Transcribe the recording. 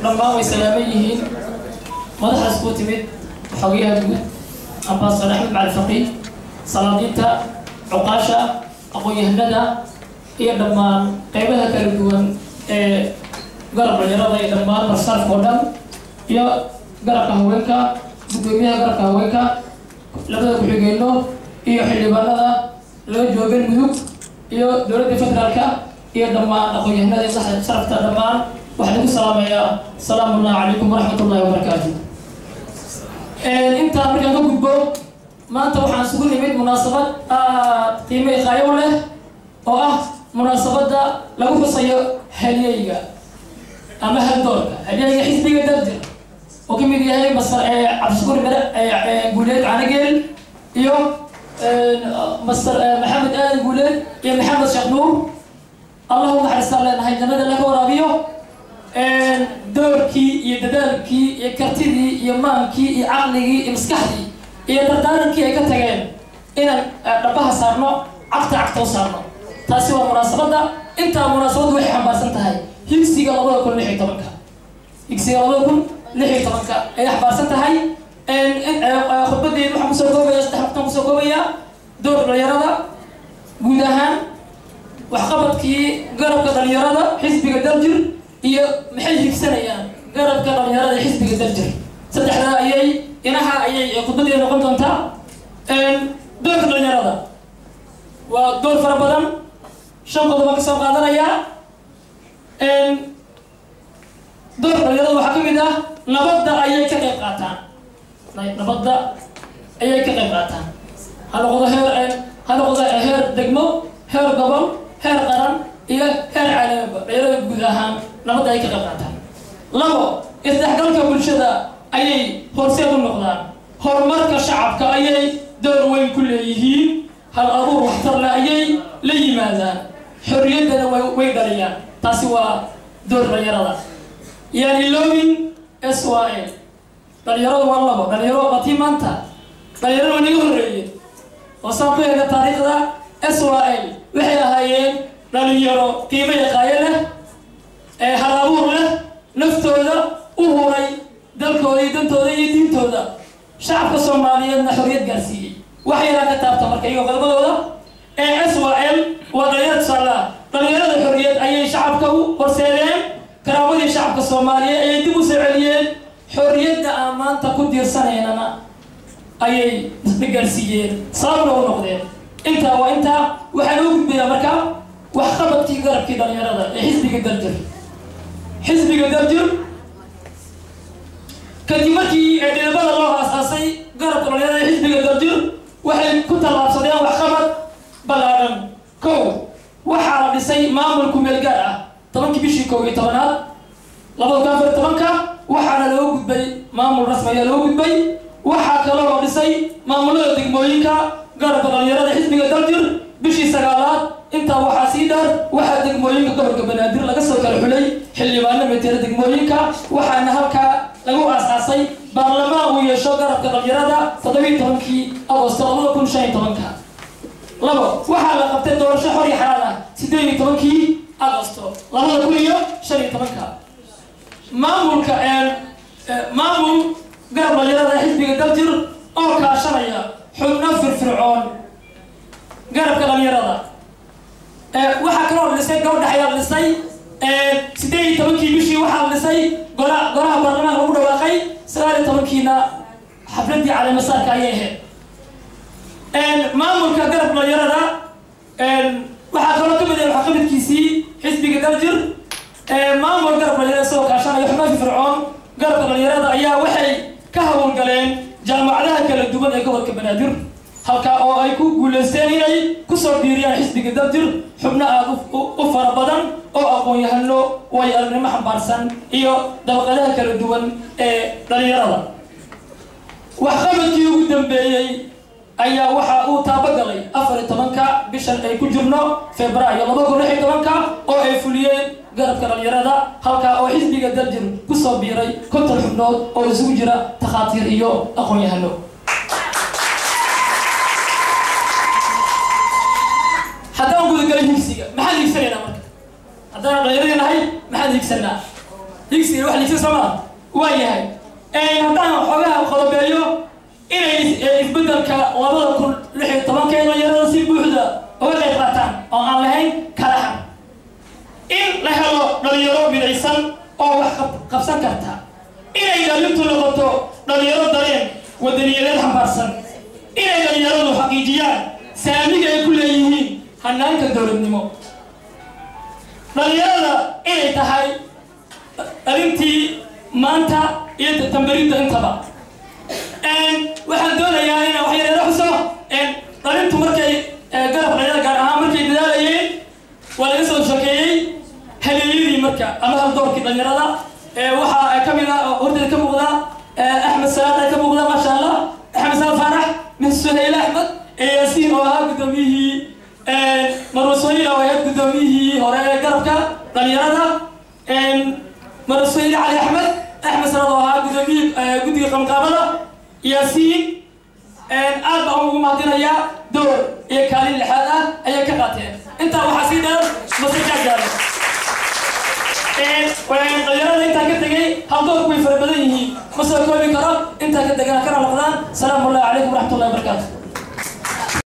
Dhammaan way salaaman yihiin madaxdaas kuu timid, xogayaha guud Ambassador Axmed Macali Faqiih, salaadiinta, cuqaasha, aqoon-yahanada iyo dhammaan qeybaha kala duwan ee garab dhalinyarada iyo dhammaan marsarafka oo dhan iyo garabka haweenka, guddoomiyaha garabka haweenka, labada ku-xigeenno iyo xildhibaanada laga joogo Galmudug iyo dowladda federaalka iyo dhammaan aqoon-yahanada iyo sharafta dhammaan, waxaan ku salaamayaa asalaamu allahu calaykum waraxmat ullahi wabarakaatu. Intaa markaan ka gudbo, maanta waxaan isugu nimid munaasabad aad qiimo iqaayo leh oo ah munaasabadda lagu xusayo halyeyga ama haldoorka, halyeyga xisbiga Daljir oo ka mid yahay Masar Cabdishakuur Mire Guuleed Canageel iyo Master Maxamed Aadan Guuleed iyo Maxamed Sheekh Nuur. Allahu naxariistaan leenahay, jannada laga waraabiyo. Doorkii iyo dadaalkii iyo kartidii iyo maankii iyo caqligii iyo maskaxdii iyo dardaarankii ay ka tageen inaan dhabaha saarno, cagta cagta u saarno, taasi waa munaasabadda. Intaa munaasabaddu waxay xambaarsan tahay higsiga 2016-ka, higsiga 2016-ka ayay xambaarsan tahay. Khudbadeedu waxaan kusoo koobaya saddex waqtan, kusoo koobaya doorka dhalinyarada guud ahaan, waxqabadkii garabka dhalinyarada xisbiga Daljir iyo maxay higsanayaan garabka dhalinyarada ee xisbiga Daljir. Saddexdaa ayay inaha ayay khudbadeeda noqon doontaa. Doorka dhalinyarada waa door fara badan, shan qodob baan kasoo qaadanayaa. Doorka dhalinyarada waxaa ka mid ah nabadda ayay ka qayb qaataan, nabadda ayay ka qayb qaataan, ha noqdo heer, ha noqdo heer degmo, heer gobol, heer qaran iyo heer caalamiba. Dhalinyarada guud ahaan nabadda ayay ka qayb qaataan. Labo, isdhexgalka bulshada ayay horseed u noqdaan, horumarka shacabka ayay door weyn ku leeyihiin, hal abuur waxtar leh ayay la yimaadaan, xorriyaddana way dhaliyaan. Taasi waa door dhalinyarada. Yaan iloobin SYL. Dhalinyaradu waa labo dhalinyaro batii maanta, dhalinyarada waa naga horreeyeen oo saan ku eega taariikhda SYL waxay ahaayeen dhalinyaro qiimo yaqaayo leh ee hal abuur leh, naftooda u huray dalkooda iyo dantooda iyo diintooda, shacabka Soomaaliyeedna xorriyad gaarsiiyey. Wax yaraa ka taabta marka iyagoo qodobadooda ee SYL waa dhalinyaro tusaalaha. Dhalinyarada xorriyad ayay shacabka u horseedeen, karaamadii shacabka Soomaaliyeed ayay dib u soo celiyeen, xorriyadda aan maanta ku diirsanaynana ayay isna gaarsiiyeen, sababna u noqdeen. Intaa waa intaa. Waxaan u gudbayaa marka waxqabadkii garabkii dhalinyarada ee xisbiga Daljir. Xisbiga Daljir kadib markii dhidibada loo aasaasay garabka dhalinyarada ee xisbiga Daljir, waxay ku tallaabsadeen waxqabad ballaaran. Kow, waxaa la dhisay maamul kumeel gaar ah 10-kii bishii 11aad 2014-ka, waxaana loo gudbay maamul rasmi ayaa loo gudbay. Waxaa kaloo la dhisay maamulada degmooyinka garabka dhalinyarada xisbiga Daljir bishii 9aad. Intaa waxaa sii dheer, waxaa degmooyinka gobolka Banaadir laga soo kala xulay xildhibaano metera degmooyinka, waxaana halkaa lagu aasaasay baarlamaan uu yeesho garabka dhalinyarada 17-kii Agosto 2015-ka. Labo, waxaa la qabtay doorasho xor iyo xalaal ah 18-kii Agosto 2015-ka. Maamulka maamul garab dhalinyarada xisbiga Daljir oo kaashanaya xubno firfircoon garabka dhalinyarada, waxaa kaloo la dhisay gabadha ayaa la dhisay 18-kii bishii. Waxaa la dhisay golaha baarlamaanka lagu dhawaaqay, 19-kiina xafladii caleemasaarka ayay ahayd. Maamulka garab dhalinyarada waxaa kaloo kamid ah waxqabadkiisii xisbiga Daljir, maamul garab dhalinyarada isagoo kaashanaya xubno firfircoon garabka dhalinyarada ayaa waxay ka hawlgaleen jaamacadaha kala duwan ee gobolka Banaadir, halkaa oo ay ku guuleysteen inay kusoo biiriyaan xisbiga Daljir xubno aada u fara badan oo aqoon-yahano, waayo aragnimo xambaarsan iyo dabaqadaha kala duwan ee dhalinyarada. Waxqabadkii ugu dambeeyey ayaa waxa uu taabagalay 14-ka bishan ay ku jirno Febraayo 2016-ka oo ay fuliyeen garabka dhalinyarada, halkaa oo xisbiga Daljir kusoo biiray 50 xubnood oo isugu jira takhaatiir iyo aqoon-yahano. Haddaan gudagalay higsiga, maxaan hiigsanaynaa marka haddaan dhalinyaradii nahay? Maxaan hiigsanaa? Higsiga wax liigsan sama waa yahay. Haddaan xoogaha qodobeeyo, inay isbeddelka 2016-ka ee dhalinyarada si buuxda uga qayb qaataan oo aan lahayn kalahan, in la helo dhalinyaro midaysan oo wax qabsan karta, inay dhalintu noqoto dhalinyaro dareen wadaniyadeed xambaarsan, inay dhalinyaradu xaqiijiyaan saamiga ay ku leeyihiin hanaanka dowladnimo, dhalinyarada inay tahay dhalintii maanta iyo tambarinta intaba. Waxaan doonayaa inaan wax yareero xuso. Dhalintu markay garab dhalinyarada gaar ahaan markay dadaalayeen, waa laga soo sheekeeyey haleeyadii marka ama haldoorkii dhalinyarada. Waxaa ka mid ah oo horteeda ka muuqda Axmed Salaad ay ka muuqda, maasha Allah, Axmed Salaad Faarax, Miss Suhayl Axmed, Yaasiin oo ahaa guddoomiyihii, Marwa Suhayla oo ahayd guddoomiyihii hore ee garabka dhalinyarada, Marwa Suhayl Cali Axmed, Axmed Salaad oo ahaa guddoomiyihii guddiga qabanqaabada, Yaasiin. Aad baan ugu mahadinayaa, door iyo kaalin lixaad ah ayay ka qaateen. Intaa waxaa sii dheer masajaa gaaray dhalinyarada intaan ka tegay. Haldoorku way fara badan yihiin, ma soo koobi karo. Intaan ka tegana kana noqdaan. Salaamu ullahi calaykum waraxmatullahi wabarakaatu.